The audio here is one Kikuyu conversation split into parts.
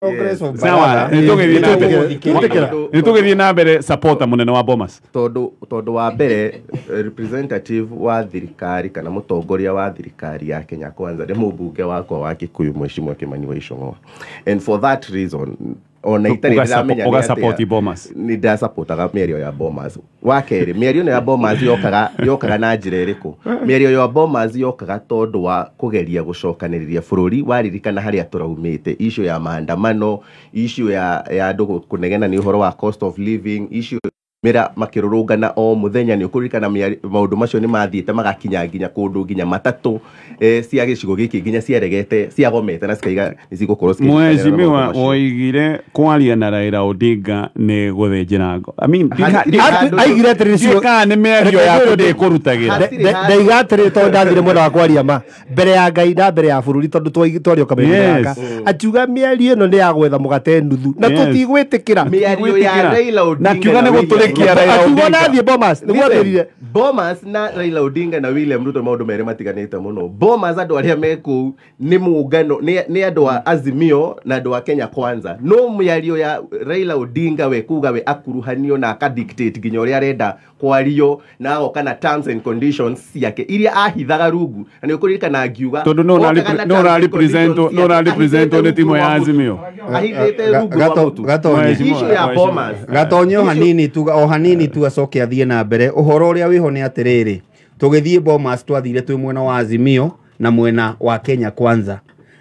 Congress of Sawa, Baraka. nĩtũgĩthiĩ na mbere. Nĩtũgũthikĩrĩria. Nĩtũgĩthiĩ na mbere, supporter mũnene wa Bomas. Tondũ wa mbere, representative wa thirikari kana mũtongoria wa thirikari ya Kenya Kwanza nĩ mũmbunge wakwa wa Kikuyu, Mheshimiwa Kimani wa Ichung'wa, and for that reason ona itarĩ ndĩramenya nĩ Ũgasupport atĩa, Bomas. Nĩ ndasupportaga mĩario ya Bomas. Wa kerĩ, mĩario ĩno ya Bomas yokaga na njĩra ĩrĩkũ? Mĩario ya Bomas yokaga tondũ wa kũgeria gũcokanĩrĩria bũrũri. Waririkana harĩa tũraumĩte, issue ya maandamano, issue ya andũ kũnegena nĩ ũhoro wa cost of living, issue mĩra makĩrũrũngana o mũthenya. Nĩ ũkũririkana maũndũ macio nĩ mathiĩte magakinya nginya kũndũ nginya matatũ cia gĩcigo gĩkĩ nginya ciaregete, ciagomete na cikaiga nĩ cigũkorwo cikĩnyitanĩra na Mheshimiwa, maũndũ macio. Woigire kwaria na Raila Odinga nĩ gũthĩnjĩra ngo. I mean, Hatirĩ handũ- Aigire atĩrĩ ndiũĩ kana nĩ mĩario yaku ndĩkũrutagĩra. Hatirĩ handũ- Ndaiga atĩrĩ, tondũ ndathire mwena wa kwaria ma mbere ya Ngai na mbere ya bũrũri, tondũ twario kameme gaka, akiuga mĩario ĩno nĩ ya gwetha mũgate nuthu na tũtigwĩtĩkĩra. Mĩario ya Raila Odinga Na kiuga na nĩ William gũtũrĩkia Ruto. Raila Akiuga Odinga. nathiĩ Bomas nĩguo Listen, atwĩrire. Bomas na Raila Odinga na William Ruto maũndũ merĩ matiganĩte mũno. Bomas, andũ arĩa me kũu nĩ mũngano, nĩ andũ a Azimio na andũ a Kenya Kwanza. No mĩario ya Raila Odinga, we kuga we akuruhanio na akadictate nginya ũrĩa arenda kwario, na agoka na terms and conditions ciake iria ahithaga rungu, na nĩ ũkũririkana ngiuga Tondũ no okaga na ũra- no terms and ũrarepresent- conditions no ũrarepresent ciake, nĩ timu ya ahithĩte rungu rwa mũtu. Azimio. Ahithĩte rungu rwa mũtu. Gatonye. Issue ya Bomas. Gatonye, o hanini tu, o hanini tu, acoke athiĩ na mbere. Ũhoro ũrĩa wĩho nĩ atĩrĩrĩ, tũgĩthiĩ Bomas twathire twĩ mwena wa Azimio na mwena wa Kenya Kwanza,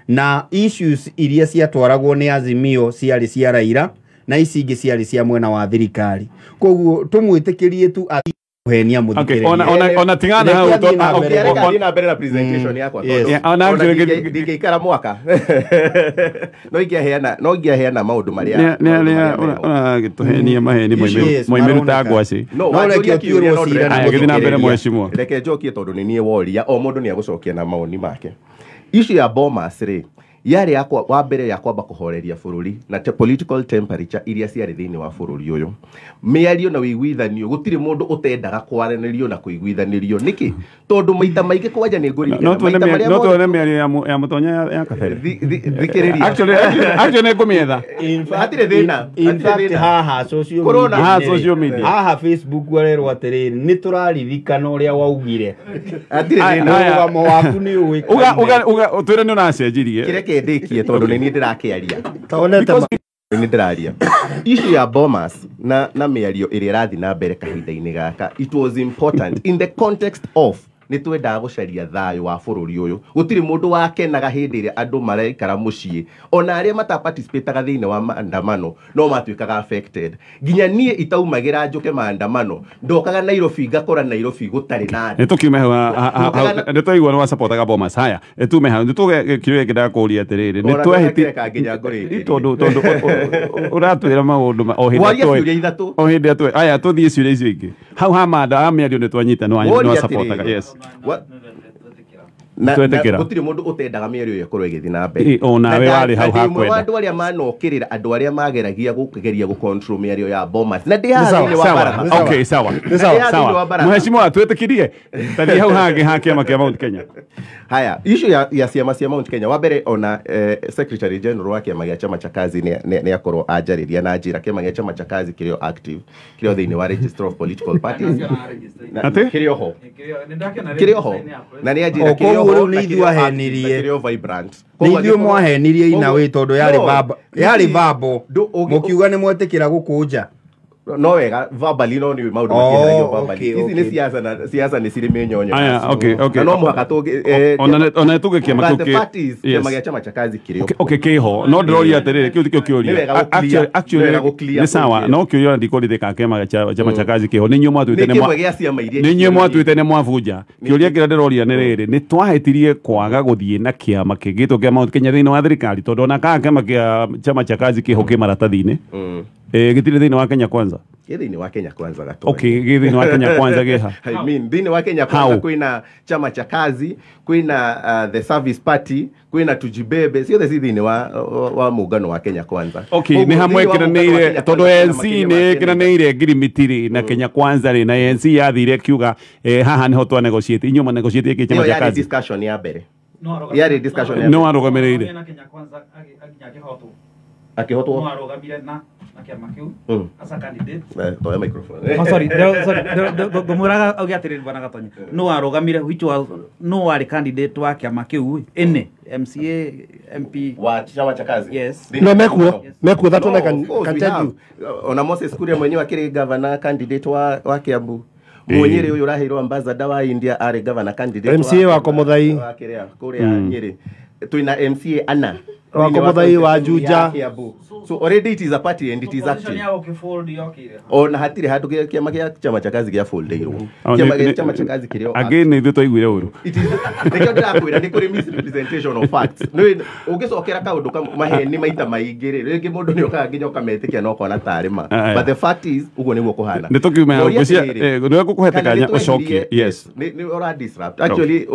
na issues iria ciatwaragwo nĩ Azimio ciarĩ cia Raila na ici ingĩ ciarĩ cia mwena wa thirikari. Koguo tũmwĩtĩkĩrie tu athiĩ kũhenia Okay, ona mũthikĩrĩria. ona tigana hau Reke athiĩ na mbere. Reke athiĩ na mbere na presentation yakwa, tondũ Yeah, ona ona actually- ndingĩikara mwaka, no ingĩaheana maũndũ marĩa nĩ maũndũ arĩa marĩa meho. ũragĩtũhenia maheni Yes, moimĩru ta maroneka. ngwacĩ. No, No, reke wanjũria kĩũria, ũtuĩrwo no cira ndĩrenda na Aya, gĩthiĩ na mbere, gũcokereria. mheshimiwa. Reke njokie, tondũ nĩ niĩ woria, o mũndũ nĩ agũcokia na maoni make. Issue ya Bomas rĩ, yarĩ ya wa mbere ya kwamba kũhoreria bũrũri na political temperature iria ciarĩ thĩinĩ wa bũrũri ũyũ. Mĩario na ũiguithanio, gũtirĩ mũndũ ũtendaga kwaranĩrio na kũiguithanĩrio. Nĩkĩ? Tondũ maita maingĩ, kwanja nĩ ngũririkana No tuone maita marĩa no mothe- tuone mĩario ya mũtonya ya kabere. Thikĩrĩria. Actually nĩ ngũmĩetha. Hatirĩ thĩna, In hatirĩ fact, thĩna. haha social Corona. media Haha nĩ- social media. haha Facebook arerwo atĩrĩrĩ, nĩ tũraririkana ũrĩa waugire. Hatirĩ Aya, thĩna. aya. Mũrũgamo waku nĩ ũĩkaine. Uga uga uga, ũtwĩre nĩ ũracenjirie. Kĩreke ndĩkie, tondũ nĩ niĩ ndĩrakĩaria. Tonete ma- Nĩ ndĩraria issue ya Bomas na mĩario ĩrĩa ĩrathiĩ na mbere kahinda-inĩ gaka. It was important in the context of nĩ twendaga gũcaria thayũ wa bũrũri ũyũ. Gũtirĩ mũndũ wakenaga hĩndĩ ĩrĩa andũ maraikara mũciĩ, ona arĩa mataparticipataga thĩinĩ wa maandamano no matuĩkaga affected. Nginya niĩ itaumagĩra njũke maandamano, ndokaga Nairobi ngakora Nairobi gũtarĩ na andũ. Nĩ tũkiume hau. Ndokaga Nĩ twaigua nĩ wasapotaga Bomas. Haya, tume hau, nĩ tuge kĩũria kĩndaga kũũria atĩrĩrĩ, nĩ Ona twahĩti ndũgakĩreka nginya ngũrĩkĩrie. Tondũ ũratwĩra maũndũ o hĩndĩ Waria ĩrĩa ciũria ithatũ. O hĩndĩ ĩrĩa aya, tũthiĩ ciũria icio ingĩ hau ha manda ha mĩario. Nĩ twanyita nĩ Woria wasapotaga atĩrĩrĩ, yes. Na Twetĩkĩra. gũtirĩ mũndũ ũtendaga mĩario ĩyo ĩkorwo ĩgĩthiĩ na mbere. Ĩ, o nawe Na warĩ hau na ndĩ ũmwe wa hakwenda. andũ arĩa manokĩrĩra, andũ arĩa mageragia gũgeria gũcontrol mĩario ya Bomas, na ndĩ haha Nĩ sawa, thĩinĩ wa Sawa, baratha. okay, sawa. Na ndĩ haha thĩinĩ Sawa, wa baratha. mheshimiwa, twĩtĩkirie. Tathiĩ hau hangĩ ha kĩama kĩa Mount Kenya. Haya, issue ya ciama cia Mount Kenya, wa mbere, ona secretary general wa kĩama gĩa Chama cha Kazi nĩ akorwo anjarĩria na njĩra kĩama gĩa Chama cha Kazi kĩrĩ o active, kĩrĩ o thĩinĩ wa register of political parties. Atĩ? Kĩrĩ o ho, kĩrĩ o ho, na nĩ anjĩra O, kĩrĩ o koguo ho rĩu na nĩ kĩrĩ ithuĩ o active, na ahenirie. kĩrĩ o vibrant. Nĩ Koguo ithuĩ mwahenirie inawe, tondũ yarĩ No, yarĩ verbal. Mũkiuga nĩ mwetĩkĩra gũkũnja. No wega verbally, no nĩ maũndũ Oh, makĩheragio verbally. okay, Ici nĩ siasa, na siasa nĩ cirĩ mĩnyonyo Aya, nacio. okay. Na no mũhaka tũngĩ Ona tuge kĩama but kĩu the fact is, kĩama gĩa Chama cha Kazi kĩrĩ o Okay, kĩho, no ndĩroria atĩrĩrĩ, kĩu tikĩo kĩũria. Nĩ wega gũ-clear. Actually, Nĩ wega gũ-clear nĩ sawa, point. no kĩũria ndikũrithĩka kĩama cha Chama cha Kazi kĩho, nĩ inyuĩ mwatuĩte Nĩ nĩ mwa kĩmwe gĩa ciama iria nĩ inyuĩ mwatuĩte nĩ mwabunja. Kĩũria kĩrĩa ndĩroria nĩ rĩrĩ, nĩ twahĩtirie kwaga gũthiĩ na kĩama kĩngĩtwo kĩa Mount Kenya thĩinĩ wa thirikari? Tondũ ona kana kĩama kĩa Chama cha Kazi kĩho kĩ maratathi-inĩ, gĩtirĩ thĩinĩ wa Kenya Kwanza. Kĩ thĩinĩ wa Kenya Kwanza, Gatonya. Okay, gĩ thĩinĩ wa Kenya Kwanza gĩha? I mean, thĩinĩ wa Kenya Kwanza How? kwĩna Chama cha Kazi, kwĩna the Service Party, kwĩna Tujibebe, ciothe ci thĩinĩ wa muungano wa Kenya Kwanza. Okay, Koguo nĩ hamwe thĩinĩ wa muungano wa ĩkĩranĩire Kenya tondũ Kwanza kwĩna NC makĩria nĩ ma ciama. ĩkĩranĩire ngirimiti na Kenya Kwanza rĩ, na ANC yathire ĩkiuga haha nĩho twa negotiate, inyuĩ ma negotiate ĩkĩ Chama Ĩyo cha yarĩ Kazi? discussion ya mbere. Yarĩ discussion ya Nĩ warũgamĩrĩire? Kenya Kwanza nginya akĩhotwo. Akĩhotwo. No arũgamire na kĩama kĩu as a candidate. Toya microphone. Oh, sorry, sorry, ngũmwĩraga auge atĩrĩrĩ, bwana Gatonye, no arũgamire, which was no warĩ candidate wa kĩama kĩu, ĩnĩ MCA, MP wa Chama cha Kazi. Yes. No, mekuo mekuo, that one I can, Of course can we tell have. you. Ona Moses Kuria mwenyewe akĩrĩ governor candidate wa Kiambu. Munyĩrĩ ũyũ ũraheirwo ambassador wa India arĩ governor candidate MCA wa Komothai. Wa kĩrĩa kũrĩa Nyĩrĩ. Twĩna MCA ana Wa thĩinĩ Komothai, wa constituency Juja. ya Kiambu. So already it is a party and it is Position active. yao ũkĩfold yokire. Ona hatirĩ handũ kĩama gĩa Chama cha Kazi gĩa foldeirwo. Kĩama gĩa Chama cha Kazi kĩrĩ o Again nĩ ithuĩ twaiguire ũru. It is nĩkĩo ndĩrakwĩra nĩ kũrĩ misrepresentation of facts. Nĩ ũngĩcokera kaũndũ maheni maita maingĩ rĩ, rĩngĩ mũndũ nĩ okaga nginya ũkametĩkia na ũkona tarĩ ma. Aya. But the fact is ũguo nĩguo kũhana. Nĩ tũkiume hau. Ngoria Ngwĩciria, atĩrĩrĩ, nĩ ngũkũhete kana kanya nĩ twehirie- ũcokie. Yes. Nĩ ũra disrupt. Actually,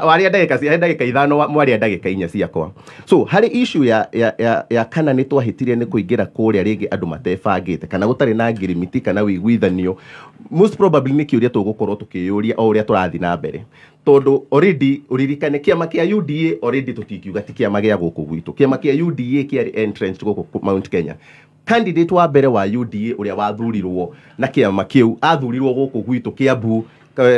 waria ndagĩka cia ndagĩka 5, mwaria ndagĩka 4 ciakwa. So harĩ issue ya kana nĩ twahĩtirie nĩ kũingĩra kũrĩa rĩngĩ andũ matebangĩte kana gũtarĩ na ngirimiti kana wĩiguithanio, most probably nĩ kĩũria tũgũkorwo tũkĩyũria o ũrĩa tũrathiĩ na mbere, tondũ already ũririkane kĩama kĩa UDA already tũtingiuga ti kĩama gĩa gũkũ gwitũ. Kĩama kĩa UDA kĩarĩ entrenched gũkũ Mount Kenya. Candidate wa mbere wa UDA ũrĩa wathurirwo na kĩama kĩu athurirwo gũkũ gwitũ Kiambu,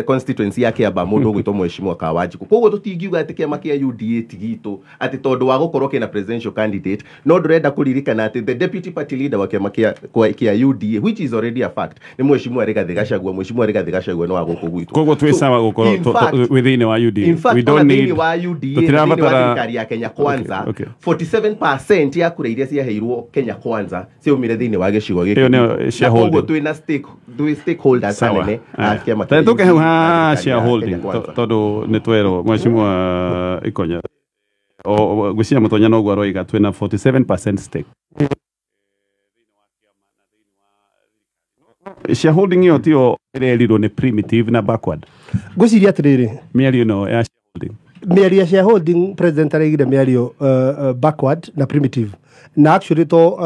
constituency ya Kiamba, mũndũ ũgwĩtwo Mheshimiwa Kawanjikũ. Koguo tũtingiuga atĩ kĩama kĩa UDA ti gitũ atĩ tondũ wa gũkorwo kĩna presidential candidate. No ndũrenda kũririkana atĩ the deputy party leader wa kĩama kĩa UDA, which is already a fact, nĩ Mheshimiwa Rigathĩ Gachagua. Mheshimiwa Rigathĩ Gachagua nĩ wa gũkũ gwitũ. Koguo twĩ So, sawa gũkorwo in fact- wĩ thĩinĩ wa UDA. In fact, We don't ona need thĩinĩ wa UDA na thĩinĩ wa tũtirabatara- thirikari ya Kenya Kwanza, 47% ya kura iria ciaheirwo Kenya Kwanza ciaumire thĩinĩ wa gĩcigo gĩkĩ Ĩyo nĩyo Na shareholding. koguo twĩna twĩ stakeholders Sawa. anene a Aya. kĩama Ta kĩa tũke hau UDA ha na thirikari ya shareholding, Kenya Kwanza. tondũ nĩ twerwo Mheshimiwa Ikonya, ngwĩciria Mũtonya noguo aroiga, twĩna 47% stake shareholding. Ĩyo tiyo ĩrerirwo nĩ primitive na backward? Ngwĩciria atĩrĩrĩ, mĩario ĩno ya shareholding. Mĩario ya shareholding, president araigire mĩario backward na primitive, na actually to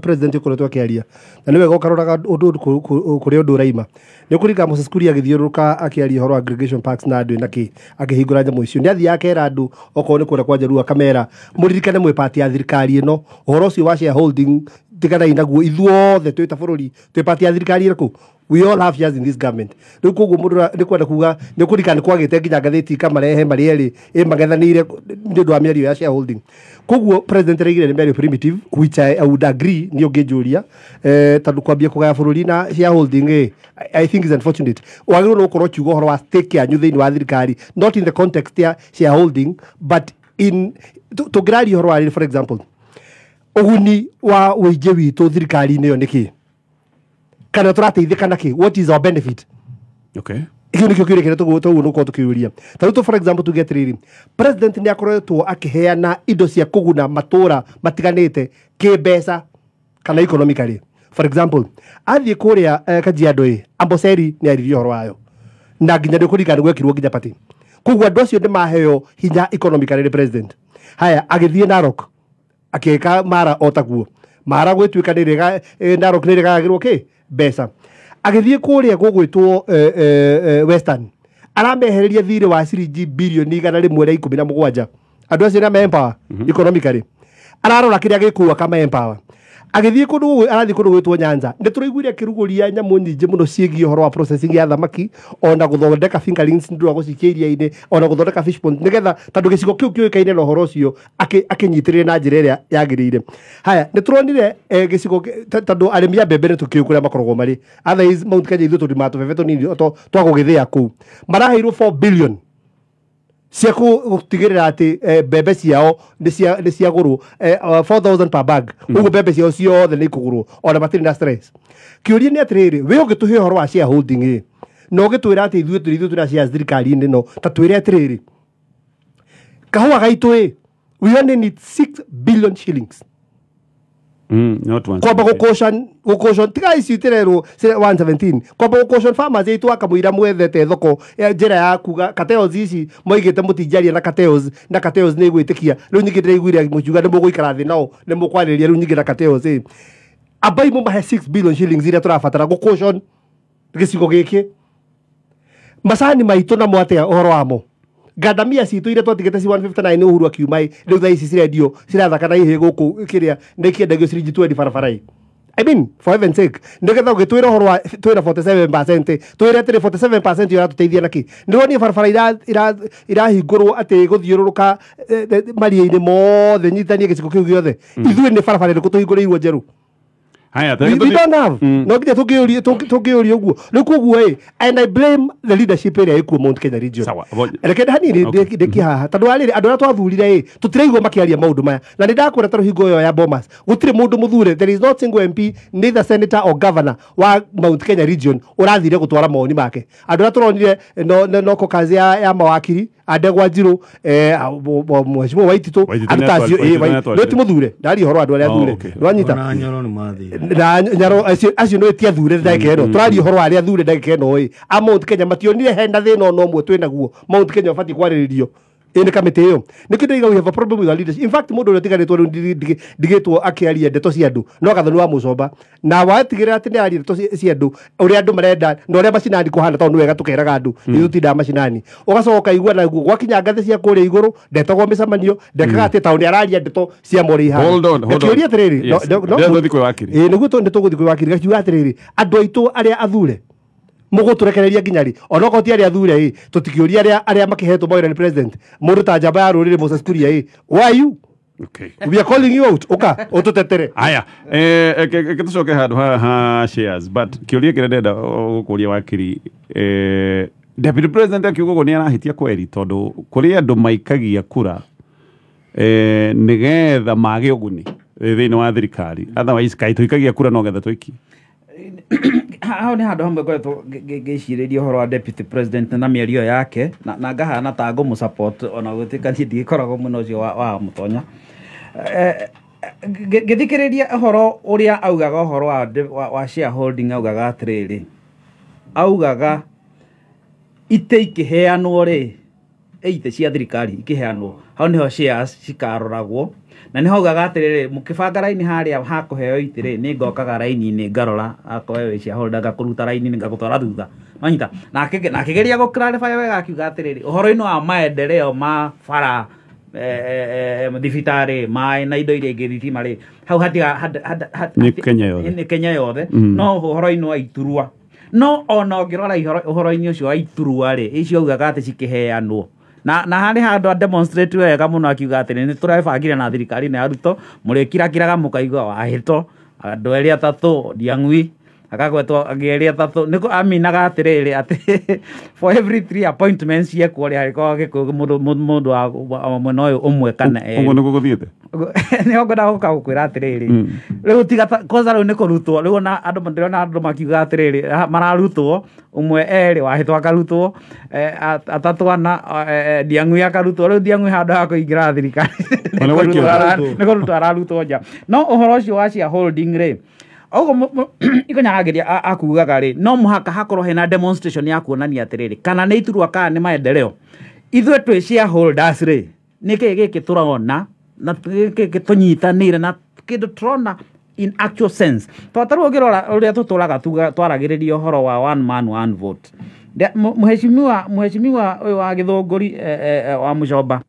president ũkoretwo akĩaria na nĩ wega ũkaroraga ũndũ kũrĩa ũndũ ũraima. Nĩ ũkũringa Moses Kuria agĩthiũrũrũka akĩaria ũhoro wa aggregation parks na andũ na kĩ, akĩhingũra nyamũ icio, nĩ athiaga akera andũ okorwo nĩ kũrĩa kwa Jaluo, akamera mũririkane mwĩ part ya thirikari ĩno, ũhoro ũcio wa shareholding tiganai naguo, ithuothe twĩ ta bũrũri twĩ part ya thirikari ĩrĩkũ, we all have shares in this government. Rĩu koguo mũndũ nĩ kwenda kuga nĩ kũririkana nĩ kwagĩte nginya ngathĩti ikamarehe marĩ erĩ ĩ magethanĩire nĩ ũndũ wa mĩario ya shareholding. Koguo president araigire nĩ mĩario primitive, which I would agree. Nĩ ũngĩnjũria, tondũ kwambia kũgaya bũrũri na shareholding ĩ, I think is unfortunate. Wagĩrĩirwo nĩ gũkorwo ũkiuga ũhoro wa stake yanyu thĩinĩ wa thirikari, not in the context ya shareholding, but in tũngĩraria ũhoro wa rĩrĩ, for example, ũguni wa ũingĩ witũ thirikari-inĩ ĩyo nĩ kĩ, kana tũrateithĩka na kĩ, what is our benefit? Kĩu nĩkĩo kĩũria kĩrĩa tũguo nĩgũkorwo tũkĩũria. Ta rĩu for example tuge atĩrĩrĩ, president nĩ akoretwo akĩheana indo cia kũguna matũra matiganĩte kĩmbeca kana economically. For example, athiĩ kũrĩa Kajiado ĩ, Amboseli nĩ aririe ũhoro wayo na nginya nĩ ũkũririkana nĩ gwekirwo nginya party. Koguo andũ acio nĩ maheo hinya economically nĩ president. Haya, agĩthiĩ Narok, akĩka Mara o taguo, Mara gwĩtuĩka nĩ rĩga Narok nĩ rĩgayagĩrwo kĩ mbeca. Agĩthiĩ kũrĩa gũgwĩtwo Western, aramehereria thirĩ wa ciringi birioni 117. Andũ acio nĩ ame empower economically. Ararora kĩrĩa gĩkũu akama empower. Agĩthiĩ kũndũ arathiĩ kũndũ gwĩtwo Nyanza, nĩ tũraiguire akĩrugũria nyamũ nyingĩ mũno ciĩgiĩ ũhoro wa processing ya thamaki, ona gũthondeka fingerlings nĩ ũndũ wa gũcikia iria-inĩ, ona gũthondeka fish pond, nĩgetha tondũ gĩcigo kĩu kĩũĩkaine na ũhoro ũcio, akĩnyitĩrĩre na njĩra ĩrĩa yagĩrĩire. Haya, nĩ tũronire gĩcigo tondũ arĩmi a mbembe nĩ tũkĩũĩ kũrĩa makoragwo marĩ. Otherwise Mount Kenya ithuĩ tũrĩmaga tũbebe tũnini twa gũgĩthĩa kũu. Maraheirwo 4 billion cia gũtigĩrĩra atĩ mbembe ciao nĩ ciagũrwo 4000 per bag. Ũguo mbembe ciao ciothe nĩ ikũgũrwo, ona matirĩ na stress. Kĩũria nĩ atĩrĩrĩ, wĩ ũngĩtũhe ũhoro wa shareholding ĩ, na ũgĩtwĩra atĩ ithuĩ twĩna shares thirikari-inĩ, no ta twĩre atĩrĩrĩ, kahũa gaitũ ĩ, we only need 6 billion shillings Not one. Kwamba gũcaution tiga ici tirerwo 117, kwamba gũcaution farmers aitũ akamũira mwethete thoko ya njĩra ya kuga cartels ici moigĩte mũtinjaria na cartels, na cartels nĩ igwĩtĩkia. Rĩu nyingĩ ndĩraiguire mũkiuga nĩ mũgũikara thĩ nao nĩ mũkwarĩrĩria. Rĩu nyingĩ na cartels ĩ, ambai mũmahe 6 billion shillings iria tũrabatara gũcaution gĩcigo gĩkĩ. Macani maitũ namo atĩa ũhoro wamo? Ngandamia citũ iria twatigĩte ci 159 Uhuru akiuma rĩu thaa ici cirendio cirathaka na ihĩ gũkũ kĩrĩa nĩ kĩendagio ciringi 20 barabara-ĩ. I mean, for heaven's sake, nĩgetha ũgĩtwĩra ũhoro wa twĩna 47%, twĩre atĩrĩ 47% ĩratũteithia nakĩ? Nĩwonire barabara irahingũrwo atĩ gũthiũrũrũka maria-inĩ mothe nyitithanie gĩcigo kĩu gĩothe. Ithuĩ nĩ barabara ĩrĩkũ tũhingũrĩirwo njerũ? Haya, We don't have. No nginya tũngĩũria ũguo. Rĩu koguo ĩ, and I blame the leadership ĩrĩa ĩkuo Mount Kenya region. Sawa. Reke hanini ndĩkie haha tondũ wa rĩrĩ andũ arĩa twathurire ĩ tũtiraigua makĩaria maũndũ maya na nĩ ndakwĩra ta rũhingo ĩyo ya Bomas gũtirĩ mũndũ mũthure. There is not single MP, neither senator or governor wa Mount Kenya region ũrathire gũtwara mawoni make. Andũ arĩa tũronire no kazi ya mawakiri Andegwa Njirũ, mheshimiwa Waititũ, andũ ta acio no ti mũthure, ndaria ũhoro wa andũ arĩa athure nĩwanyita Ona Nyoro nĩ mathire. Na Nyaro acio no ti athure ndagĩka ĩno tũraria ũhoro wa arĩa athure ndagĩka ĩno ĩ a Mount Kenya mationire hena thĩna ona ũmwe twĩ naguo. Mount Kenya ũbatiĩ kwarĩrĩrio ĩ nĩ kamĩtĩ ĩyo. Nĩkĩo ndĩrauga we have a problem with our leadership. In fact, mũndũ ũrĩa ũtiganĩtwo rĩu ndigĩtwo akĩaria ndeto cia andũ no Gathoni wa Mũcomba na watigĩrĩra atĩ nĩaria ndeto cia andũ ũrĩa andũ marenda na ũrĩa macinani kũhana tondũ nĩ wega tũkeraga andũ ithuĩ tũtindaga macinani. Ũgacoka ũkaigua naguo gwakinya ngathĩ cia kũrĩa igũrũ ndetagwo mĩcemanio ndekaga atĩ tondũ nĩararia ndeto cia morĩ ihana. Hold on, hold on. Ngakĩũria atĩrĩrĩ, Yes. Ndĩrenda tũthiĩ kwĩ wakiri. Ĩĩ, nĩguo nĩ tũgũthiĩ kwĩ wakiri. Ngakiuga atĩrĩrĩ, andũ aitũ arĩa athure mũgũtũrekereria nginya rĩ? Onokorwo ti arĩa athure ĩ tũtikĩũria arĩa makĩhetwo mawĩra nĩ president mũndũ ta njamba ya rũrĩrĩ Moses Kuria ĩ, why you? Okay. We are calling you out. Ũka ũtũtetere. Aya, ke tũcoke handũ ha shares, but kĩũria kĩrĩa ndĩrenda gũkũria wakiri, deputy president akiuga ũguo nĩ arahĩtia kweri tondũ kũrĩ andũ maikagia kura nĩgetha mage ũguni thĩinĩ wa thirikari, otherwise kaĩ tũikagia kura no getha tũikie. Hau nĩ handũ hamwe ngoretwo ngĩcirĩria ũhoro wa deputy president na mĩario yake na ngahana ta ngũmũ support ona gũtuĩka niĩ ndigĩkoragwo mwena ũcio wa Mũtonya. Ngĩthikĩrĩria ũhoro ũrĩa augaga ũhoro wa shareholding augaga atĩrĩrĩ, augaga itĩ ikĩheanwo rĩ, itĩ cia thirikari ikĩheanwo hau nĩho shares cikaroragwo na nĩho augaga atĩrĩrĩ mũkĩbanga raini harĩa hakũheo itĩ rĩ nĩ ngokaga raini-inĩ ngarora akorwo wĩ shareholder ngakũruta raini-inĩ ngagũtwara thutha wanyita. Na akĩgeria gũ clarify wega akiuga atĩrĩrĩ ũhoro-inĩ wa maendeleo ma bara thibitarĩ maĩ na indo iria ingĩ thitima rĩ hau hatiga Nĩ Kenya yothe. Nĩ Kenya yothe. No ũhoro-inĩ wa iturwa no ona ũngĩrora ũhoro-inĩ ũcio wa iturwa rĩ icio augaga atĩ cikĩheanwo na harĩ handũ a demonstrate wega mũno akiuga atĩrĩ nĩ tũrebangire na thirikari na Ruto mũrĩkirakiraga mũkaigua wahĩto andũ erĩ atatũ Ndiang'ui akagwetwo angĩ erĩ atatũ nĩkũ aminaga atĩrĩrĩ atĩ for every 3 appointments ciekwo rĩ harĩkoragwo gĩkũyũ mũndũ wa mwena ũyũ ũmwe kana erĩ. Ũguo nĩguo gũthiĩte? Nĩho ngwendaga gũka gũkwĩra atĩrĩrĩ rĩu tiga kwanza rĩu nĩ kũrutwo rĩu ona andũ ndĩrona andũ makiuga atĩrĩrĩ mararutwo ũmwe erĩ wahĩtwo akarutwo atatũ ana Ndiang'ui akarutwo rĩu Ndiang'ui handũ ha kũingĩra thirikari nĩ kũrutwo ararutwo nja. No ũhoro ũcio wa shareholding rĩ ũguo ikonyarageria akugaga rĩ no mũhaka hakorwo hena demonstration ya kuonania atĩrĩrĩ kana nĩ iturwa kana nĩ maendeleo. Ithuĩ twĩ shareholders rĩ nĩkĩ gĩkĩ tũrona na gĩkĩ tũnyitanĩire na kĩndũ tũrona in actual sense. Tondũ tarĩu ũngĩrora ũrĩa tũtũraga twaragĩrĩria ũhoro wa one man one vote. Mheshimiwa ũyũ wa Gĩthũngũri wa Mũcomba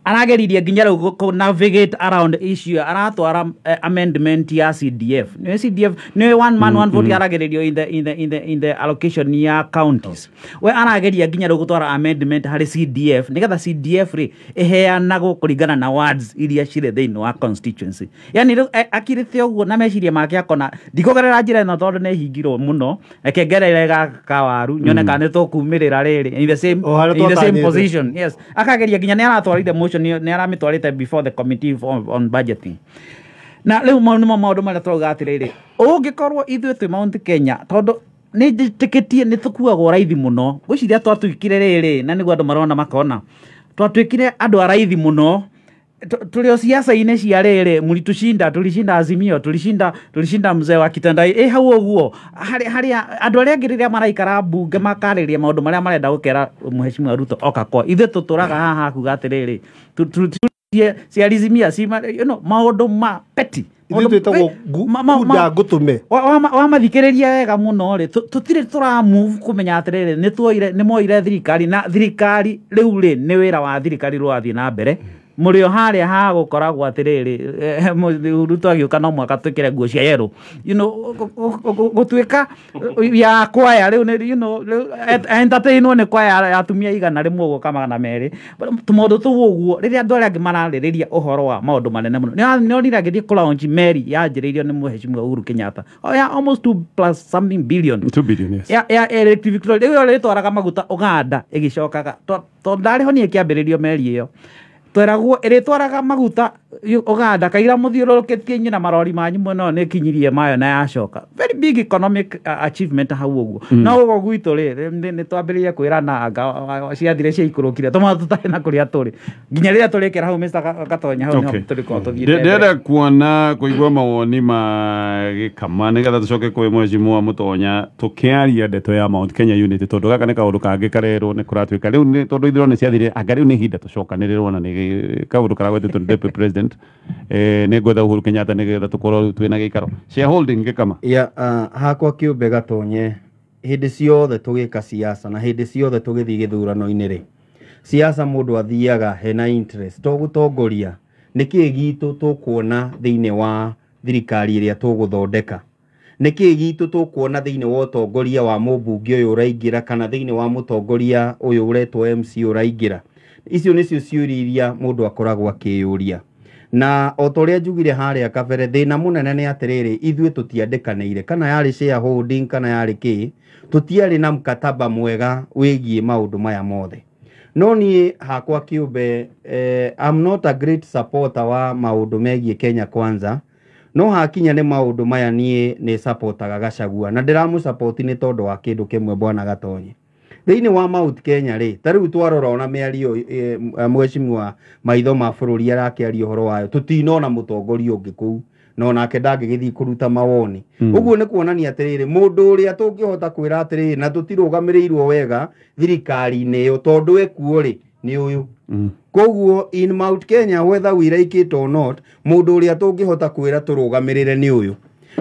arageririe nginya rĩu kũ navigate around issue aratwara amendment ya CDF. Nĩ CDF nĩ one man one vote arageririo in the allocation ya counties. We arageria nginya rĩu gũtwara amendment harĩ CDF nĩgetha CDF rĩ ĩheanagwo kũringana na wards iria cirĩ thĩinĩ wa constituency. Yani rĩu akirĩte ũguo na meciria make akona ndikũgerera njĩra ĩno tondũ nĩ hingirwo mũno reke ngerere gaka kawaru nyone kana nĩ tũkumĩrĩra rĩrĩ in the same position. Yes, akageria nginya nĩ aratwarire motion nĩ aramitwarĩte before the committee on budgeting. Na rĩu mau nĩmo maũndũ marĩa tũrauga atĩrĩrĩ ũngĩkorwo ithuĩ twĩ Mount Kenya tondũ nĩ njĩtĩkĩtie nĩ tũkuagwo raithi mũno ngwĩciria twatuĩkire rĩrĩ na nĩguo andũ marona makona twatuĩkire andũ a raithi mũno tũrĩ o siasa-inĩ cia rĩrĩ mũritushinda tulishinda Azimio tulishinda mzee wa Kitandai hau ũguo harĩa andũ arĩa angĩ rĩrĩa maraikara mbunge makarĩria maũndũ marĩa marenda gũkera mheshimiwa Ruto oka kwa ithuĩ tũtũraga haha kuga atĩrĩrĩ Ciarizimia cima maũndũ ma petty. Ithuĩ twĩtagwo kunda ngũtũme. Wamathikĩrĩria wega mũno rĩ, tũtirĩ tũramove kũmenya atĩrĩrĩ nĩ moire thirikari, na thirikari rĩu rĩ nĩ wĩra wa thirikari rũrathiĩ na mbere. Mũrĩ o harĩa ha gũkoragwo atĩrĩrĩ, Ruto agĩũka no mũhaka twĩkĩre nguo cia yerũ, gũtuĩka ya kwaya rĩu nĩ entertainwo nĩ kwaya ya atumia 100 ũguo kana 200, tũmaũndũ tũu ũguo. Rĩrĩa andũ arĩa angĩ mararĩrĩria ũhoro wa maũndũ manene mũno, nĩ onire agĩthiĩ kũ-launch meri yanjĩrĩirio nĩ Mheshimiwa Uhuru Kenyatta ya almost 2 plus something billion. 2 billion, yes. Ya Electric Victoria rĩu ĩrĩtwaraga maguta Uganda ĩgĩcokaga, tondũ ndarĩ ho niĩ kĩambĩrĩrio meri ĩyo tweragwo ĩrĩtwaraga maguta Uganda kaira mũthiũrũrũkĩtie inyuĩ na marori manyu mũno nĩ ĩkinyirie mayo na yacoka. Very big economic achievement hau ũguo. No ũguo gwitũ rĩ, nĩ twambĩrĩirie kwĩrana anga ciathire ciaikũrũkire tũma tũtarĩ na kũrĩa tũrĩ nginya rĩrĩa tũrĩkĩra hau Mr. Gatonya hau nĩho tũrĩkorwo tũthiĩte mbere. Ndĩrenda kuona kũigua mawoni ma Gĩkama nĩgetha tũcoke kwĩ Mheshimiwa Mũtonya tũkĩaria ndeto ya Mount Kenya Unity, tondũ gaka nĩ kaũndũ kangĩ karerwo nĩ kũratuĩka rĩu nĩ tondũ ithurano nĩ ciathire, anga rĩu nĩ ihinda tũcokanĩrĩrwo na nĩ kaũndũ karagwetetwo nĩ Deputy President, nĩ ngwetha Uhuru Kenyatta nĩgetha tũkorwo twĩna gĩikaro shareholding. Gĩkama. Ya hakwa kĩũmbe Gatonye, hĩndĩ ciothe tũgĩka siasa na hĩndĩ ciothe tũgĩthiĩ gĩthurano-inĩ rĩ, siasa mũndũ athiaga hena interest to gũtongoria nĩkĩĩ gitũ tũkuona thĩinĩ wa thirikari ĩrĩa tũgũthondeka, nĩkĩĩ gitũ tũkuona thĩinĩ wa ũtongoria wa mũmbunge ũyũ ũraingĩra kana thĩinĩ wa mũtongoria ũyũ ũretwo MC ũraingĩra. Icio nĩcio ciũria iria mũndũ akoragwo akĩyũria. Na o ta ũrĩa njugire harĩa kabere, thĩna mũnene nĩ atĩrĩrĩ, ithuĩ tũtiandĩkanĩire kana yarĩ shareholding kana yarĩ kĩ, tũtiarĩ na mkataba mwega wĩgiĩ maũndũ maya mothe. No niĩ hakwa kĩũmbe, I'm not a great supporter wa maũndũ megiĩ Kenya Kwanza, no hakinya nĩ maũndũ maya niĩ nĩ supportaga Gachagua, na ndĩramũ-support nĩ tondũ wa kĩndũ kĩmwe bwana Gatonye. Thĩinĩ wa Mount Kenya rĩ, ta rĩu twarora ona mĩario mheshimiwa maitho ma bũrũri arakĩaria ũhoro wayo, tũtinona mũtongoria ũngĩ kũu, no nake ndangĩgĩthiĩ kũruta mawoni. Ũguo nĩ kuonania atĩrĩrĩ, mũndũ ũrĩa tũngĩhota kwĩra atĩrĩrĩ na tũtirũgamĩrĩirwo wega thirikari-inĩ ĩyo tondũ ekuo rĩ nĩ ũyũ. Koguo in Mount Kenya whether we like it or not, mũndũ ũrĩa tũngĩhota kwĩra tũrũgamĩrĩre nĩ ũyũ.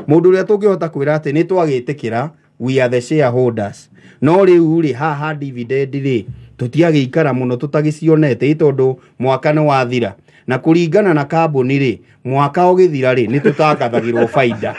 Mũndũ ũrĩa tũngĩhota kwĩra atĩ nĩ twagĩtĩkĩra we are the shareholders, no rĩu rĩ haha dividend rĩ tũtiagĩikara mũno tũtagĩcionete tondũ mwaka nĩ wathira, na kũringana na kambuni rĩ mwaka ũgĩthira rĩ nĩ tũtangathagĩrwo baida.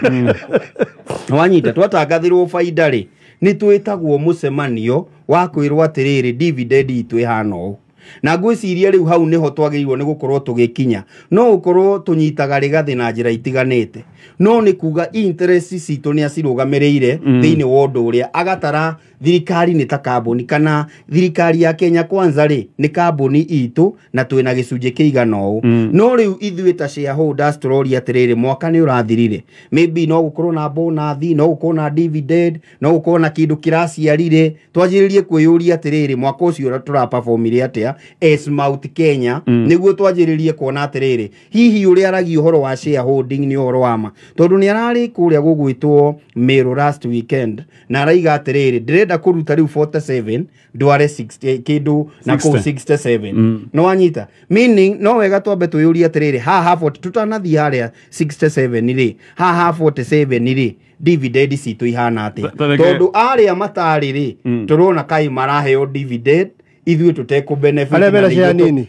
Wanyita, twatangathĩrwo baida rĩ nĩ twĩtagwo mũcemanio wa kwĩrwo atĩrĩrĩ dividend itũ ĩhana ũũ. Na ngwĩciria rĩu hau nĩho twagĩrĩirwo nĩ gũkorwo tũgĩkinya. No ũkorwo tũnyitaga rĩgathĩ na njĩra itiganĩte, no nĩ kuga interest citũ nĩ acirũgamĩrĩire thĩinĩ wa ũndũ ũrĩa agatara thirikari nĩ ta kambuni, kana thirikari ya Kenya Kwanza rĩ nĩ kambuni itũ na twĩna gĩcunjĩ kĩigana ũũ. No rĩu ithuĩ ta shareholders tũroria atĩrĩrĩ, mwaka nĩ ũrathirire, maybe no gũkorwo na bonus, no gũkorwo na dividend, no gũkorwo na kĩndũ kĩraciarire, twanjĩrĩrie kwĩyũria atĩrĩrĩ mwaka ũcio tũraperformire atĩa as Mount Kenya, nĩguo twanjĩrĩrie kuona atĩrĩrĩ hihi ũrĩa aragia ũhoro wa shareholding nĩ ũhoro wa ma, tondũ nĩ ararĩ kũrĩa gũgwĩtwo Meru last weekend na araiga atĩrĩrĩ ndĩrenda kũruta rĩu 47 ndware 60 kĩndũ na kũu 67. No wanyita, meaning no wega twambe twĩyũrie atĩrĩrĩ haha 40 tũtanathiĩ harĩa 67 rĩ, haha 47 rĩ dividend citũ ihana atĩa, tondũ arĩa matarĩ rĩ tũrona kai maraheo dividend ithuĩ tũtekũ benefit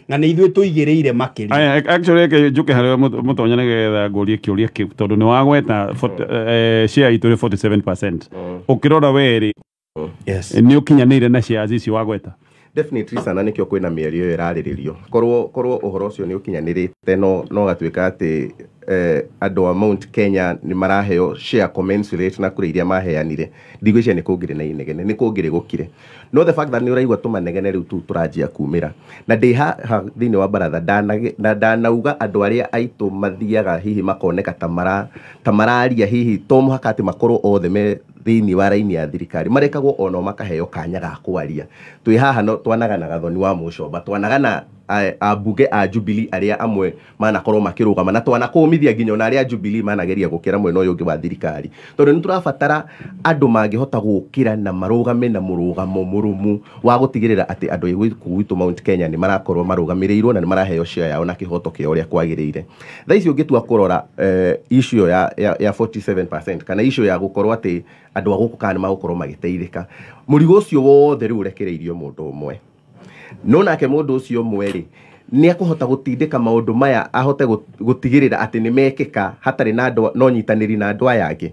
na nĩ ithuĩ tũigĩrĩire makĩria. Actually reke njũke harĩ Mũtonya nĩgetha ngũrie kĩũria kĩu tondũ nĩ wagweta share itũ rĩ 47%, ũkĩrora we rĩ nĩ ũkinyanĩire na shares icio wagweta? Definitely sana, nĩkĩo kwĩna mĩario ĩyo ĩrarĩrĩrio. Korwo ũhoro ũcio nĩ ũkinyanĩrĩte no gatuĩka atĩ andũ a Mount Kenya nĩ maraheo share commensurate na kũrĩ iria maheanire, ndigwĩciria nĩ kũngĩrĩ na inegene, nĩ kũngĩrĩ gũkire. No the fact that nĩ ũraigua tũmanegene rĩu tũu tũranjia kumĩra, na ndĩ haha thĩinĩ wa baratha na ndanauga andũ arĩa aitũ mathiaga hihi makoneka ta mararia hihi to mũhaka atĩ makorwo othe me thĩinĩ wa raini ya thirikari marekagwo ono makaheo kanya ga kwaria. Twĩ haha no twanagana Gathoni wa Mũcomba, twanagana ambunge a Jubilee arĩa amwe manakorwo makĩrũgama, na twanakũmithia nginya ona arĩa Jubilee manageria gũkĩra mwena ũyũ ũngĩ wa thirikari, tondũ nĩ tũrabatara andũ mangĩhota gũkĩra na marũgame na mũrũgamo mũrũmu wa gũtigĩrĩra atĩ andũ a gũkũ gwitũ Mount Kenya nĩ marakorwo marũgamĩrĩirwo na nĩ maraheo share yao na kĩhoto kĩao ũrĩa kwagĩrĩire. Thaa ici ũngĩtua kũrora issue ya 47% kana issue ya gũkorwo atĩ andũ a gũkũ kana nĩ magũkorwo magĩteithĩka, mũrigo ũcio wothe rĩu ũrekereirio mũndũ ũmwe. No nake mũndũ ũcio ũmwe rĩ, nĩ akũhota gũtindĩka maũndũ maya ahote gũtigĩrĩra atĩ nĩ mekĩka hatarĩ na andũ no nyitanĩri na andũ aya angĩ.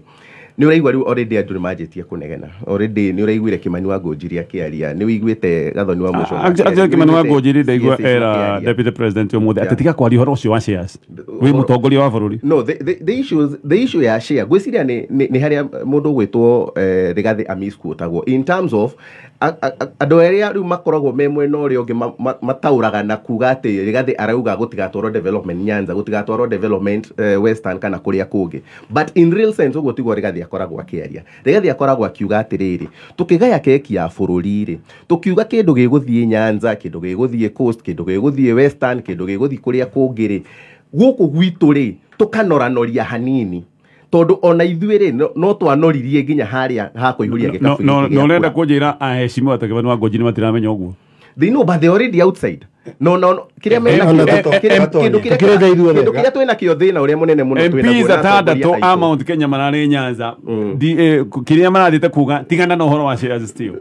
Nĩ ũraigua rĩu already andũ nĩ manjĩtie kũnegena, already nĩ ũraiguire Kimani wa Ngũnjiri akĩaria, nĩ ũiguĩte Gathoni wa Mũcomba. Actually Kimani wa Ngũnjiri ndaigua era deputy president ũmũthĩ atĩ tiga kwaria ũhoro ũcio wa shares wĩ mũtongoria wa bũrũri. No, the issue ya share ngwĩciria nĩ harĩa mũndũ ũgwĩtwo Rigathi amisquotagwo in terms of andũ arĩa rĩu makoragwo me mwena ũrĩa ũngĩ mataũraga na kuga atĩ Rigathi arauga gũtigatwarwo development Nyanza, gũtigatwarwo development Western kana kũrĩa kũngĩ, but in real sense ũguo tiguo Rigathi akoragwo akĩaria. Rigathi akoragwo akiuga atĩrĩrĩ, tũkĩgaya keki ya bũrũri rĩ, tũkiuga kĩndũ gĩgũthiĩ Nyanza, kĩndũ gĩgũthiĩ Coast, kĩndũ gĩgũthiĩ Western, kĩndũ gĩgũthiĩ kũrĩa kũngĩ rĩ, gũkũ gwitũ rĩ tũkanoranoria hanini, tondũ ona ithuĩ rĩ no twanoririe nginya harĩa hakũihũria gĩkabu. No ũrenda kũnjĩra aheshimiwa ta Kimani wa Ngũnjiri matiramenya ũguo? They know, but they already outside. No, kĩrĩa mena kĩndũ kĩrĩa twĩna kĩo thĩna ũrĩa mũnene mũno twĩna MPs atandatũ a Mount Kenya mararĩ Nyanza, kĩrĩa marathiĩte kuga tigana na ũhoro wa shares still.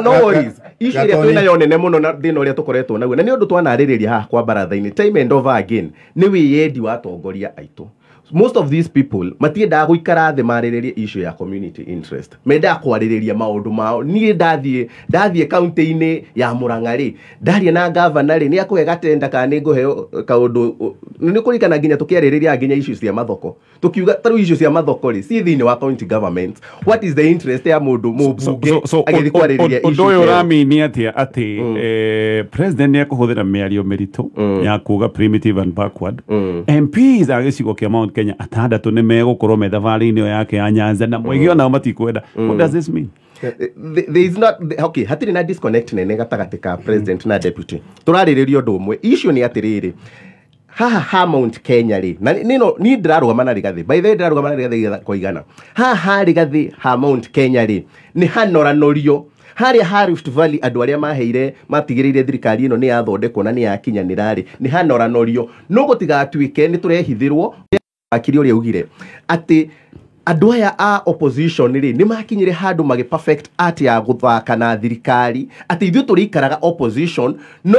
No worries. Issue ĩrĩa twĩna yo nene mũno na thĩna ũrĩa tũkoretwo naguo, na nĩ ũndũ twanarĩrĩria haha kwa baratha-inĩ time and over again, nĩ wĩyendi wa atongoria aitũ. Most of these people matiendaga gũikara thĩ marĩrĩrie issue ya community interest, mendaga kwarĩrĩria maũndũ mao. Niĩ ndathiĩ kaunti-inĩ ya Murang'a rĩ, ndaria na gavana rĩ, nĩ akũhe gatenda kana nĩ ngũheo kaũndũ. Nĩ kũririkana nginya tũkĩarĩrĩria nginya issue cia mathoko, tũkiuga tarĩu issue cia mathoko rĩ ci thĩinĩ wa county government, what is the interest ya mũndũ mũmbunge agĩthiĩ kwarĩrĩria issue? Ũndũ ũyũ ũramini atĩa atĩ president nĩ ekũhũthĩra mĩario mĩritũ ya kuga primitive and backward? MPs a gĩcigo kĩa Mount Kenya atandatũ nĩ megũkorwo me thabarĩ-inĩ ĩyo yake ya Nyanza na mũingĩ onao matikwenda. What does this mean? There is not, okay, hatirĩ na disconnect nene gatagatĩ ka president na deputy. Tũrarĩrĩria ũndũ ũmwe. Issue nĩ atĩrĩrĩ, haha ha Mount Kenya rĩ, na nino niĩ ndĩrarũgama na Rigathi, by the way ndĩrarũgama na Rigathi kwa igana. Haha Rigathi ha Mount Kenya rĩ, nĩ hanoranorio harĩa ha Rift Valley andũ arĩa maheire matigĩrĩire thirikari ĩno nĩ yathondekwo na nĩ yakinyanĩra rĩ, nĩ hanoranorio. No gũtigatuĩke nĩ tũrehithĩrwo akiri ũrĩa ugire atĩ andũ aya a opposition rĩ nĩ makinyire handũ magĩ perfect art ya gũthaka na thirikari, atĩ ithuĩ tũrĩikaraga opposition no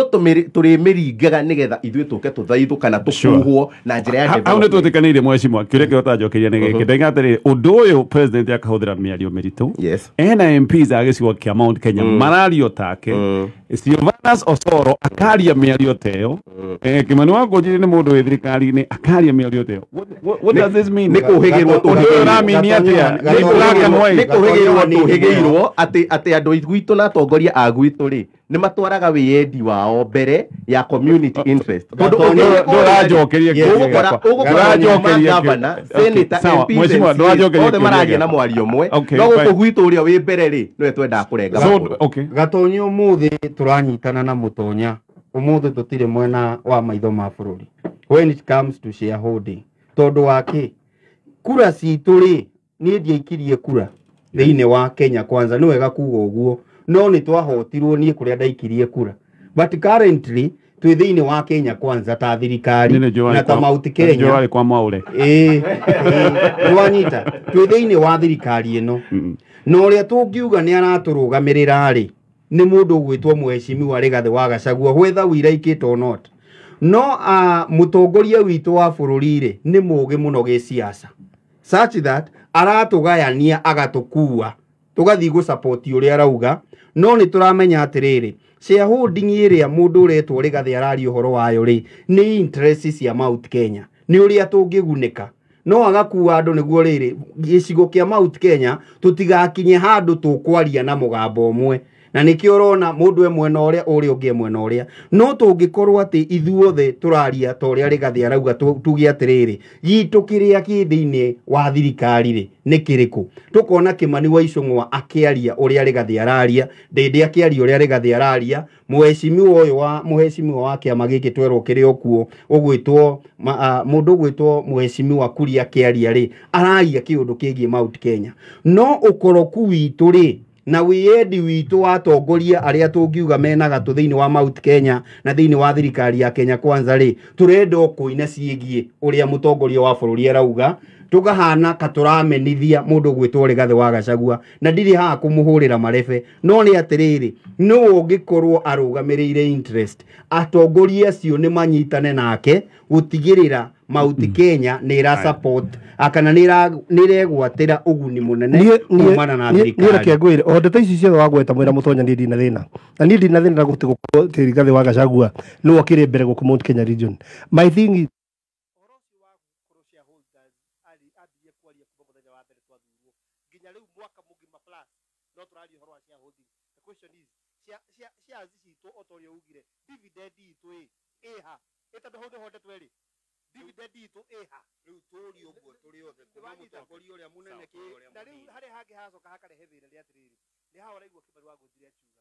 tũrĩmĩringaga nĩgetha ithuĩ tũke tũthaithũ kana tũkuhwo na njĩra ya development. Hau nĩ twĩtĩkanĩire mheshimiwa, kĩũria kĩrĩa ũtanjokeria nĩ gĩkĩ, ndaiga atĩrĩrĩ, ũndũ ũyũ president akahũthĩra mĩario mĩritũ, ena MPs a gĩcigo kĩa Mount Kenya marario take, Silvanus Osoro akaria mĩario ta ĩyo, Kimani wa Ngũnjiri nĩ mũndũ wĩ thirikari-inĩ akaria mĩario ta ĩyo. What does this mean? Nĩ kũhĩgĩrwo tũhĩgĩirwo atĩ andũ gwitũ na atongoria a gwitũ rĩ nĩ matwaraga wĩyendi wao mbere ya community interest. Othe maragia na mwario ũmwe, no gũkũ gwitũ ũrĩa wĩ mbere rĩ nĩwe twendaga kũrenga. Gatonyo ũmũthĩ tũranyitana na Mũtonya, ũmũthĩ tũtirĩ mwena wa maitho ma bũrũri when it comes to shareholding, tondũ wa kĩ kura citũ rĩ, niĩ ndiaikirie kura thĩinĩ wa Kenya Kwanza, nĩ wega kuga ũguo, no nĩ twahotirwo niĩ kũrĩa ndaikirie kura, but currently twĩ thĩinĩ wa Kenya Kwanza ta thirikari na ta Mount Kenya. Ĩĩ, nĩwanyita, twĩ thĩinĩ wa thirikari ĩno, na ũrĩa tũngiuga nĩ aratũrũgamĩrĩra rĩ nĩ mũndũ ũgwĩtwo mheshimiwa Rigathi wa Gachagua, whether we like it or not. No mũtongoria witũ wa bũrũri rĩ nĩ mũũgĩ mũno gĩciaca, such that aratũgayania agatũkua tũgathiĩ gũ-support ũrĩa arauga, no nĩ tũramenya atĩrĩrĩ, shareholding ĩrĩa mũndũ ũretwo Rigathi araria ũhoro wayo rĩ nĩ interest cia Mount Kenya, nĩ ũrĩa tũngĩgunĩka, no agakua andũ nĩguo rĩrĩ gĩcigo kĩa Mount Kenya tũtigakinye handũ tũkwaria na mũgambo ũmwe. Na nĩkĩo ũrona mũndũ e mwena ũrĩa ũrĩa ũngĩ e mwena ũrĩa. No tũngĩkorwo atĩ ithuothe tũraria ta ũrĩa Rigathĩ arauga, tuge atĩrĩrĩ, gitũ kĩrĩa kĩ thĩinĩ wa thirikari rĩ nĩ kĩrĩkũ, tũkona Kimani wa Ichung'wa akĩaria ũrĩa Rigathĩ araria, Ndĩndĩ akĩaria ũrĩa Rigathĩ araria, mũhecimiwa ũyũ wa mũhecimiwa wa kĩama gĩkĩ twerwo kĩrĩ o kuo ũgwĩtwo mũndũ ũgwĩtwo mũhecimiwa Kuria akĩaria rĩ, araria kĩũndũ kĩgiĩ Mount Kenya. No ũkoroku witũ rĩ na wĩyendi witũ wa atongoria arĩa tũngiuga mena gatũ thĩinĩ wa Mount Kenya na thĩinĩ wa thirikari ya Kenya Kwanza rĩ, tũrenda o kũina ciĩgiĩ ũrĩa mũtongoria wa bũrũri arauga, tũkahana ka tũramenithia mũndũ ũgwĩtwo Rigathĩ wa Gachagua, na ndirĩ haha kũmũhũrĩra marebe, no nĩ atĩrĩrĩ, nũ ũngĩkorwo arũgamĩrĩire interest atongoria acio nĩ manyitane nake gũtigĩrĩra Mount Kenya nĩ ĩra support kana nĩ ĩregwatĩra ũguni mũnene kumana na thirikari. Niĩ reke ngwĩre, o ndeto ici ciothe wagweta mwĩra Mũtonya, niĩ ndina thĩna, na niĩ ndina thĩna na gũtĩ gũkorwo atĩ Rigathĩ wa Gachagua nĩwe ũkĩrĩ mbere gũkũ Mount Kenya region. My thing is, ũhoro ũcio wa gũkorwo shareholders ambirie kwaria kuma mũthenya wa mbere twathurwo nginya rĩu mwaka mũgima plus no tũraria ũhoro wa shareholding. The question is, shares citũ o ta ũrĩa ugire, dividend itũ ĩ ĩha, ĩ tondũ hau nĩho ndeto ĩrĩ, dividend itũ ĩha. Rĩu tũũrie ũguo tũrĩ othe kuma mũtongoria ũrĩa mũnene kinya ũrĩa Na rĩu mũnini. Harĩa hangĩ hacoka hakarehe thĩna nĩ atĩrĩrĩ, nĩ haha ũraigua Kimani wa Ngũthire akiuga,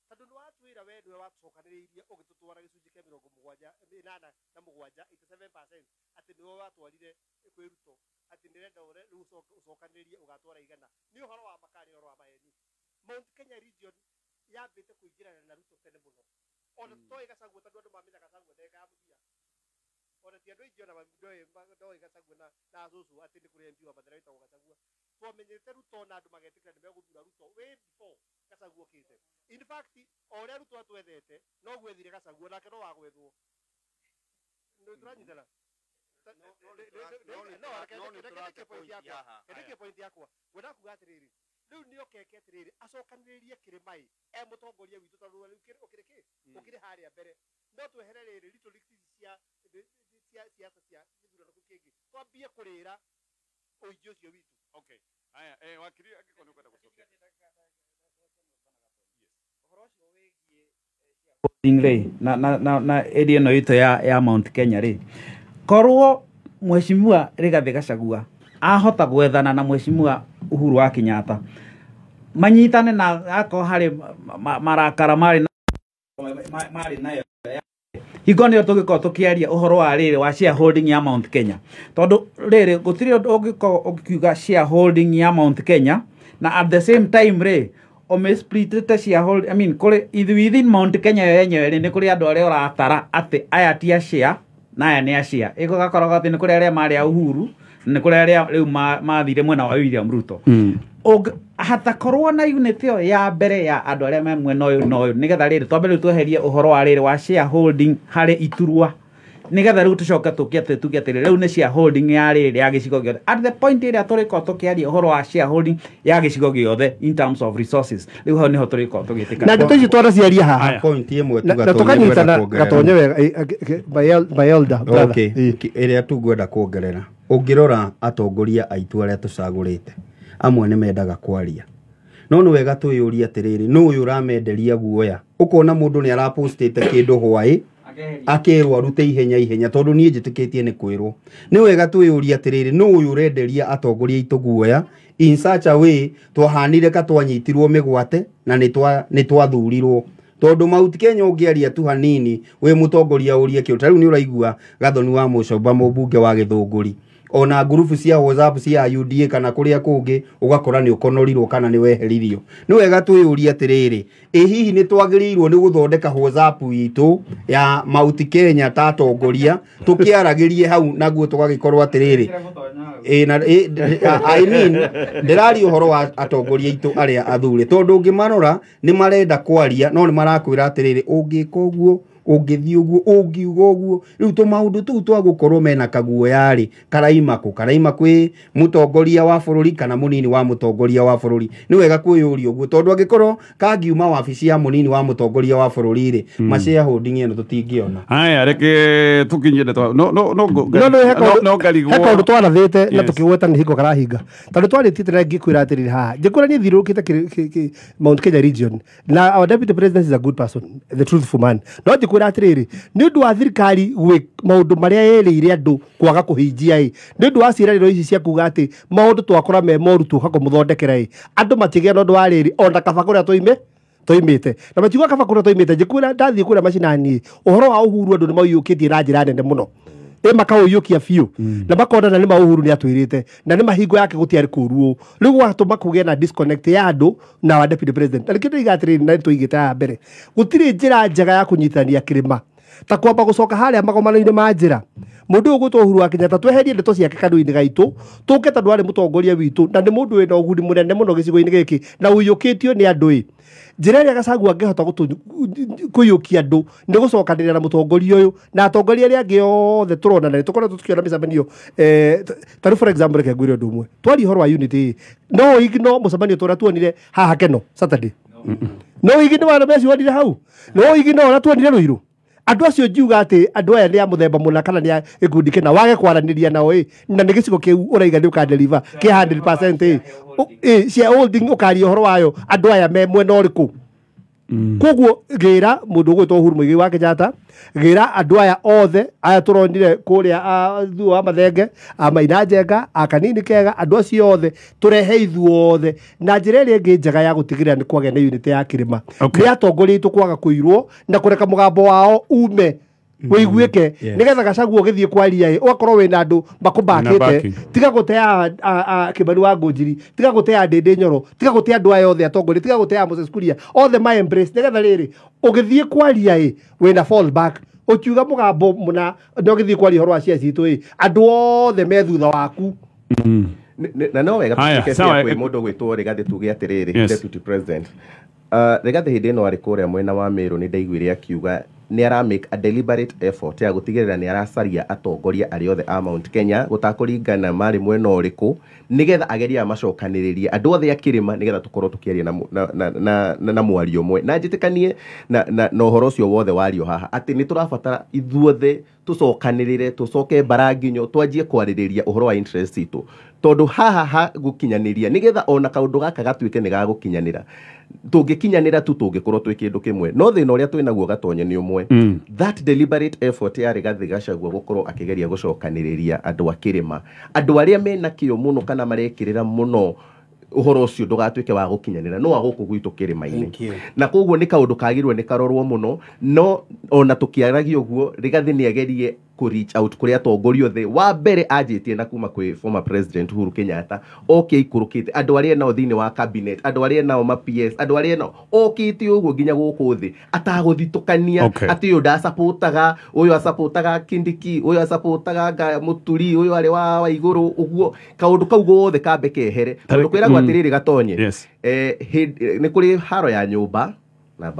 tondũ nĩ watwĩra we nĩwe watũcokanĩrĩirie ũgĩtũtwara gĩcunjĩ kĩa 87, 87% atĩ nĩwe watwarire kwĩ Ruto, atĩ nĩrenda rĩu ũcokanĩrĩrie ũgatwara igana. Nĩ ũhoro wa makarĩ, ũhoro wa maheni. Mount Kenya region yambĩte kũingĩrana na Ruto tene mũno, ona tũtoĩ Gachagua, tondũ andũ mamenya Gachagua ndagĩka ya mũthia, ona ti andũ aingĩ ona ndoĩ Gachagua na cũcũ atĩ nĩ kũrĩ MP wa Mathare wĩtagwo Gachagua. Twamenyete Ruto na andũ magetĩkĩra nĩ megũthura Ruto way before Gachagua okĩte. In fact, o ũrĩa Ruto atwethete noguo ethire Gachagua, nake no wagwethwo. Nĩ tũranyitana? Reke point yakwa, ngwenda kuga atĩrĩrĩ, rĩu nĩ okeke atĩrĩrĩ, acokanĩrĩrie kĩrĩma ĩ e mũtongoria witũ, tondũ rĩu ũkĩrĩ kĩ ũkĩrĩ harĩa mbere, no twehere rĩrĩ rhetoric ici cia siasa cia gĩthurano kĩu kĩngĩ, twambie kũrĩra ũingĩ ũcio witũ. Okay. Haya, wakiri, angĩkorwo nĩ ũkwenda gũcokia. Ũhoro ũcio wĩgiĩ shareholding rĩ, na area ĩno itũ ya Mount Kenya rĩ, korwo mheshimiwa Rigathĩ Gachagua ahota gwethana na mheshimiwa Uhuru wa Kenyatta manyitane, na akorwo harĩ marakara marĩ nayo hingo nĩyo tũngĩkorwo tũkĩaria ũhoro wa rĩrĩ wa shareholding ya Mount Kenya, tondũ rĩrĩ gũtirĩ ũndũ ũngĩkorwo ũkiuga shareholding ya Mount Kenya na at the same time rĩ ũmĩsplitĩte sharehold, I mean, kũrĩ within Mount Kenya yo yenyewe rĩ, nĩ kũrĩ andũ arĩa ũratara atĩ aya ti a share na aya nĩ a share. Ĩgakorwo atĩ nĩ kũrĩ arĩa marĩ a Uhuru na nĩ kũrĩ arĩa rĩu mathire mwena wa William Ruto. Hatakorwo na unit ĩyo ya mbere ya andũ arĩa me mwena ũyũ na ũyũ, nĩgetha rĩrĩ twambe rĩu tweherie ũhoro wa rĩrĩ wa shareholding harĩ iturwa, nĩgetha rĩu tũcoke tũke atĩ tuge atĩrĩ rĩu nĩ shareholding ya rĩrĩ ya gĩcigo gĩothe. At the point ĩrĩa tũrĩkorwo tũkĩaria ũhoro wa shareholding ya gĩcigo gĩothe in terms of resources, rĩu hau nĩho tũrĩkorwo tũgĩtĩka. Na ndeto ici twanaciaria haha Haya. Point ĩmwe tu na Gatonye tũkanyitana ngwenda kuongerera. Gatonye wega, my elder brother. Okay. Ĩrĩa tu ngwenda kuongerera, ũngĩrora atongoria aitũ arĩa tũcagũrĩte, amwe nĩ mendaga kwaria, no nĩ wega twĩyũrie atĩrĩrĩ, nũ ũyũ ũramenderia guoya? Ũkona mũndũ nĩ arapostĩte kĩndũ hwaĩ, akerwo arute ihenya ihenya, tondũ niĩ njĩtĩkĩtie nĩ kwĩrwo. Nĩ wega twĩyũrie atĩrĩrĩ, nũ ũyũ ũrenderia atongoria aitũ guoya in such a way twahanire ka twanyitirwo mĩgwate na nĩ twathurirwo? Tondũ Mount Kenya ũngĩaria tu hanini wĩ mũtongoria ũrie kĩũ, ta rĩu nĩ ũraigua Gathoni wa Mũcomba, mũmbunge wa Gĩthũngũri, ona ngurubu cia WhatsApp cia UDA kana kũrĩa kũngĩ, ũgakora nĩ ũkonorirwo kana nĩ weheririo. Nĩ wega twĩyũrie atĩrĩrĩ, ĩ hihi nĩ twagĩrĩirwo nĩ gũthondeka WhatsApp itũ ya Mount Kenya ta atongoria, tũkĩaragĩrie hau naguo tũgagĩkorwo atĩrĩrĩ, ĩ na I mean, ndĩraria ũhoro wa atongoria aitũ arĩa athure, tondũ ũngĩmarora nĩ marenda kwaria, no nĩ marakwĩra atĩrĩrĩ, ũngĩka ũguo Ũngĩthiĩ ũguo, ũngiuga ũguo. Rĩu tũmaũndũ tũu twa gũkorwo mena kaguoya rĩ, karaima kũ? Karaima kwĩ mũtongoria wa bũrũri kana mũnini wa mũtongoria wa bũrũri? Nĩ wega kwĩyũria ũguo, tondũ angĩkorwo kangiuma wabici ya mũnini wa mũtongoria wa bũrũri rĩ, ma shareholding ĩno tũtingĩona. Haya, reke tukinyie ndeto. No no no no no no ngarigwo. He kaũndũ twarathĩte na tũkĩgweta nĩ hingo karahinga, tondũ twarĩtĩte na ngĩkwĩra atĩrĩrĩ haha, njĩkwĩra niĩ thiũrũrũkĩte Mount Kenya region na our deputy president is a good person, the truthful man. No njĩkwĩra atĩrĩrĩ, nĩ ũndũ wa thirikari gwĩ maũndũ marĩa yerĩire andũ kwaga kũhingia ĩ, nĩ ũndũ wa ciĩranĩro ici cia kuga atĩ maũndũ twakora me moru tũka kũmũthondekera ĩ, andũ matigĩa na ũndũ wa rĩrĩ ona kaba kũrĩa tũimĩte na matiuga kaba kũrĩa tũimĩte. Njĩkwĩra ndathiĩ kũrĩa macinani, ũhoro wa Uhuru andũ nĩ maũiyũkĩtie na njĩra nene mũno, ĩ makaũiyũkia biũ na makona na nĩ ma Uhuru nĩ atwĩrĩte na nĩ mahingo yake gũtiarĩ kũru ũũ. Rĩu gwatũma kũgĩe na disconnect ya andũ na wa deputy president. Na nĩkĩo ndĩiga atĩrĩrĩ, na nĩtũigĩte haha mbere, gũtirĩ njĩra njega ya kũnyitithania kĩrĩma ta kwamba gũcoka harĩa magomano-inĩ ma njĩra. Mũndũ ũyũ ũgwĩtwo Uhuru wa Kenyatta, tweherie ndeto ciake kanua-inĩ gaitũ, tũke tondũ arĩ mũtongoria witũ na nĩ mũndũ wĩna ũguni mũnene mũno gĩcigo-inĩ gĩkĩ na ũiyũkĩtio nĩ andũ ĩ. Njĩra ĩrĩa Gachagua angĩhota kũiyũkia andũ nĩ gũcokanĩrĩra na mũtongoria ũyũ na atongoria arĩa angĩ othe tũrona, na nĩ tũkoretwo tũkĩona mĩcemanio. Ta rĩu for example, reke ngwĩre ũndũ ũmwe, twaria ũhoro wa unity, no ignore mũcemanio tũrĩa tuonire haha Keno Saturday, no ignore arĩa meciwonire hau, no ignore ũrĩa tuonire Ruiru. Andũ acio ngiuga atĩ andũ aya nĩ a mũthemba mũna kana nĩ a gĩkundi kĩna, wage kwaranĩria nao ĩ, na nĩ gĩcigo kĩu ũraiga nĩ ũkadeliver kĩa 100% ĩ, shareholding ũkaria ũhoro wayo, andũ aya me mwena ũrĩkũ? Koguo gĩra mũndũ ũgwĩtwo Uhuru Muigai wa Kenyatta, gĩra andũ aya othe aya tũronire kũrĩa thuo wa Mathenge, a Maina Njenga, a Kanini Kega, andũ acio othe tũrehe ithuothe na njĩra ĩrĩa ĩngĩ njega ya gũtigĩrĩra nĩ kwagĩa na unity ya kĩrĩma nĩ atongoria aitũ kwaga kũirwo na kũreka mũgambo wao ume wĩiguĩke, nĩgetha Gachagua ũgĩthiĩ kwaria ĩ, ũgakorwo wĩna andũ makũmbakĩte. Tiga gũtea Kĩmani wa Ngũnjiri, tiga gũtea Ndĩndĩ Nyoro, tiga gũtea andũ aya othe atongoria, tiga gũtea Moses Kuria, othe ma embrace, nĩgetha rĩrĩ ũgĩthiĩ kwaria ĩ, wĩna fall back, ũkiuga mũgambo mũna na ũgĩthiĩ kwaria ũhoro wa cia citũ ĩ, andũ othe me thutha waku. Na no wega tũtuĩke kwĩ mũndũ ũgwĩtwo Rigathĩ, tuge atĩrĩrĩ, deputy president Rigathĩ hĩndĩ ĩno arĩ kũrĩa mwena wa Meru, nĩ ndaiguire akiuga nĩ ara make a deliberate effort ya gũtigĩrĩra nĩ aracaria atongoria arĩa othe a Mount Kenya gũtakũringana marĩ mwena ũrĩkũ, nĩgetha agerie amacokanĩrĩrie andũ othe a kĩrĩma, nĩgetha tũkorwo tũkĩaria na mwario ũmwe. Na njĩtĩkanie na ũhoro ũcio wothe wario haha atĩ nĩ tũrabatara ithuothe tũcokanĩrĩre, tũcoke mbaranginyo, twanjie kwarĩrĩria ũhoro wa interest itũ, tondũ haha ha gũkinyanĩria, nĩgetha ona kaũndũ gaka gatuĩke nĩ gagũkinyanĩra, tũngĩkinyanĩra tu tũngĩkorwo twĩ kĩndũ kĩmwe. No thĩna ũrĩa twĩ naguo Gatonye nĩ ũmwe, that deliberate effort ya Rigathĩ Gachagua gũkorwo akĩgeria gũcokanĩrĩria andũ a kĩrĩma, andũ arĩa mena kĩo mũno kana marekĩrĩra mũno ũhoro ũcio ndũgatuĩke wa gũkinyanĩra no wa gũkũ gwitũ kĩrĩma-inĩ, na koguo nĩ kaũndũ kagĩrĩirwo nĩ karorwo mũno. No ona tũkĩaragia ũguo, Rigathĩ nĩ agerie kũ reach out kũrĩ atongoria othe. Wa mbere anjĩtie na kuma kwĩ former president Uhuru Kenyatta, oke ikũrũkĩte andũ arĩa nao thĩinĩ wa cabinet, andũ arĩa nao ma PS, andũ arĩa nao okĩte ũguo nginya gũkũ thĩ atagũthitũkania atĩ ũyũ ndacapotaga, ũyũ acapotaga Kindiki, ũyũ acapotaga Mũturi, ũyũ arĩ wa Waigũrũ, ũguo kaũndũ kau gothe kambe kehere. Tondũ kwĩragwo atĩrĩrĩ Gatonye, nĩ kũrĩ haro ya nyũmba na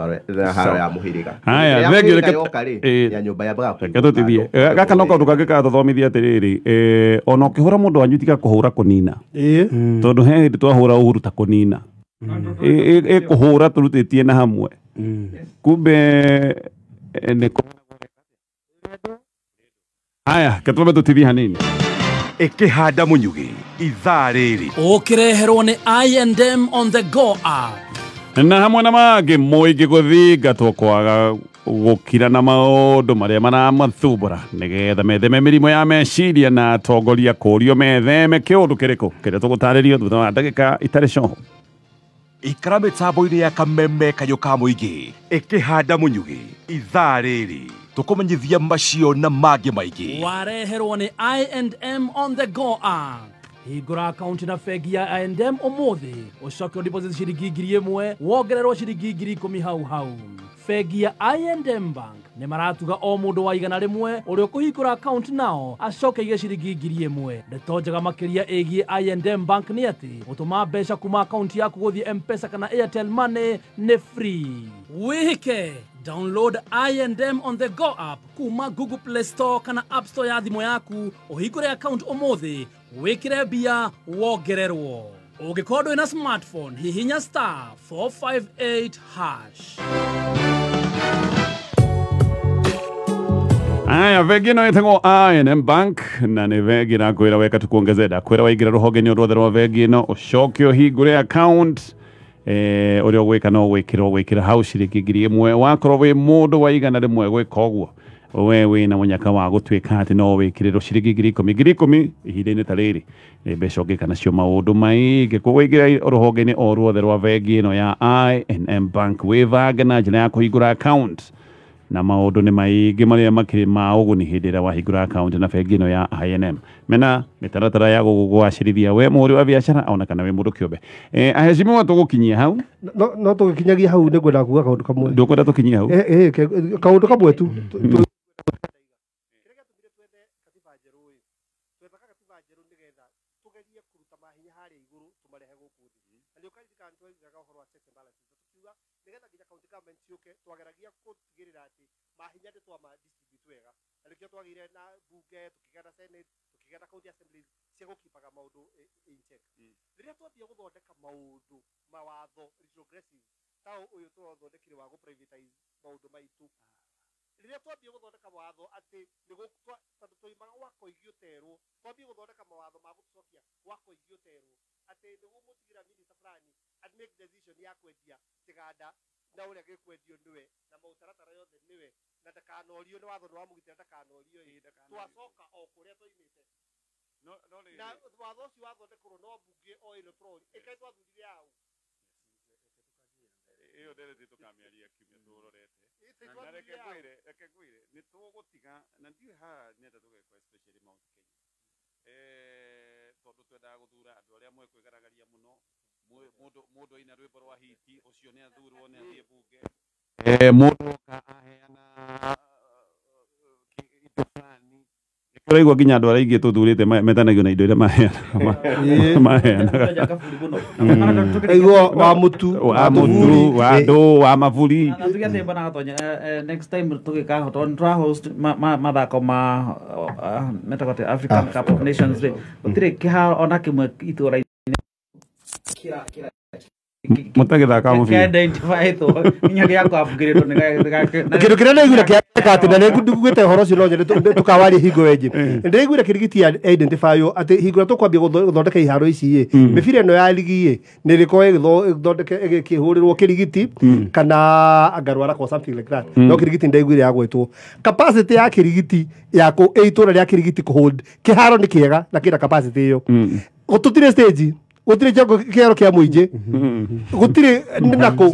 haro ya mũhĩrĩga. Haya, thengio reke ya nyũmba yambaga reke tũtithie gaka no kaũndũ kangĩ karatũthomithia atĩrĩrĩ, ona ũkĩhũra mũndũ wanyu tiga kũhũra kũnina, tondũ he hĩndĩ twahũra Uhuru ta kũnina, ĩkũhũra tũrutĩtie na hamwe, kumbe nĩ. Haya, ketwambe tũtithie hanini. Ĩkĩhanda mũnyugĩ ithaa rĩrĩ ũkĩreherwo nĩ I&M on the go app. Na hamwe na mangĩ mũingĩ gũthingatwo kwaga gũkira na maũndũ marĩa maramathumbũra nĩgetha metheme mĩrimũ ya meciria, na atongoria kũrio metheme kĩũndũ kĩrĩkũ kĩrĩa tũgũtarĩrio thutha wa ndagĩka itarĩ coho. Ikara mĩtambo-inĩ ya kameme kayũ ka mũingĩ ĩkĩhanda mũnyugĩ ithaa rĩrĩ tũkũmenyithia macio na mangĩ maingĩ. Wareherwo nĩ I&M on the go app. Hingũra akaunti na bengi ya I&M ũmũthĩ, ũcoke ũdeposit ciringi 1,000, wongererwo ciringi 10,000 hau hau. Bengi ya I&M Bank nĩ maratuga o mũndũ wa 100 ũrĩa ũkũhingũra akaunti nao acoke aige ciringi 1,000. Ndeto njega makĩria ĩgiĩ I&M Bank nĩ atĩ gũtũma mbeca kuma akaunti yaku gũthiĩ M-Pesa kana Airtel Money nĩ free. Wĩhĩke Download I&M on the go app kuma Google Play Store kana App Store ya thimũ yaku, ũhingũre account ũmũthĩ, wĩkĩre mbia wongererwo. Ũngĩkorwo ndũrĩ na smartphone, hihinya star 458 hash. Aya, bengi ĩno ĩtagwo I&M Bank na nĩ bengi ĩrakwĩra weka tukuongeze ndakwĩra waingĩra rũhonge-inĩ ruothe rwa bengi ĩno ũcoke ũhingũre account ũrĩa ũgwĩka no gwĩkĩra ũgwĩkĩra hau ciringi 1,000 wakorwo wĩ mũndũ wa 100 gwĩka ũguo we wĩna mũnyaka wa gũtuĩka atĩ no wĩkĩrĩrwo ciringi 10,000 10,000 ihinda-inĩ ta rĩrĩ nĩ mbeca ũngĩka nacio maũndũ maingĩ. Koguo ingĩra rũhonge-inĩ o ruothe rwa bengi ĩno ya I&M Bank wĩbange na njĩra ya kũhingũra account na maũndũ nĩ maingĩ marĩa makĩrĩ ma ũguni hĩndĩ ĩrĩa wahingũra account na bengi ĩno ya I&M. Mena mĩtaratara ya gũgũgwacĩrithia we mũhũri wa biacara ona kana wĩ mũndũ kĩũmbe. Aheshimiwa tũgũkinyia hau? No tũgĩkinyagia hau nĩ ngwenda kuga kaũndũ kamwe. Ndũkwenda tũkinyie hau? Kaũndũ kamwe tu. Ũraigua nginya andũ arĩa aingĩ tũthurĩte metanagio na indo iria maheanaga. Aigua wa mũtu, wa mũtu, wa andũ, wa maburi. Next time tũgĩka tondũ tũra host mathako ma metagwo atĩa African Cup of Nations rĩ, gũtirĩ kĩharo ona kĩmwe itũra-inĩ mũtagĩthaka mũbira. Kĩndũ kĩrĩa ndaiguire kĩaka atĩ na nĩnguĩte ũhoro ũcio no nyende tũkawaria hingo ĩngĩ. Ndĩraiguire kĩrigiti identify atĩ hingo ĩrĩa tũkwambia gũthondeka iharo ici ĩ, mĩbira ĩno ya ligi ĩ nĩ ĩrĩkorwo ĩgĩthondeke ĩgĩkĩhũrĩrwo kĩrigiti kana ngarwara or something like that. No kĩrigiti ndaiguire yagwetwo. Capacity ya kĩrigiti ya itũra rĩa kĩrigiti kũhold kĩharo nĩ kĩega na kĩna capacity ĩyo. Tũtirĩ stage, gũtirĩ kĩongo kĩharo kĩa mũingĩ, gũtirĩ nako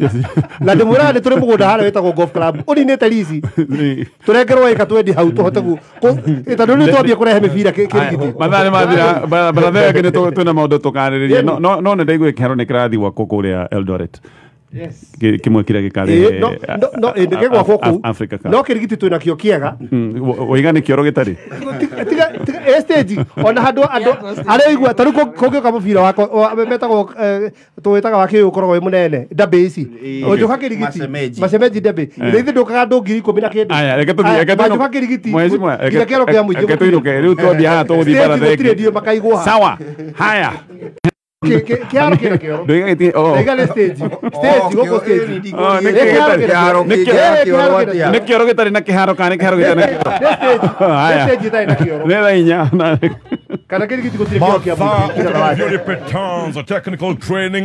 na ndĩmwĩraga nĩ tũrĩ mũgũnda harĩa wĩtagwo golf club ũninĩte rici tũrengerwo ĩka twendi hau tũhote tondũ rĩu twambie kũrehe mĩbira kĩrigiti. Mathaa nĩ mathira, baratha yake nĩ twĩna maũndũ tũkarĩrĩria. No nĩ ndaiguire kĩharo nĩ kĩrathiĩ gwakwo kũrĩa Eldoret. Kĩmwe kĩrĩa gĩkarĩ no gĩgwakwo kũu no kĩrigiti twĩna kĩo kĩega. Waiga nĩ kĩoro gĩtarĩ tiga stage ona handũ andũ arĩa igua ta rĩu kũngĩũka mũbira wakwa metagwo tũwĩtaga wa kĩũyũ ũkoragwo wĩ mũnene ndambĩ ici ũnjũka kĩrigiti macemeji ndambĩ ithe ndũkaga andũ 10,000 na kĩndũ. Aya, reke tũthiĩ, reke tũinũke kĩrigiti nginya kĩoro kĩa mũingĩ, reke tũinũke rĩu twambia haha tũgũthiĩ baratha ĩngĩ gũtirĩ ndio makaigwo haha. Sawa, haya kĩharo kĩna kĩoro ndaiga nĩ stage gũkũ stage nĩ kĩoro gĩtarĩ na kĩharo kana nĩ kĩharo gĩtarĩ na kĩoro? Nĩ stage ĩtarĩ na kĩoro. Nĩ thaa inya kana kĩrigiti gũtirĩ kĩoro kĩa mũingĩ. Technical training.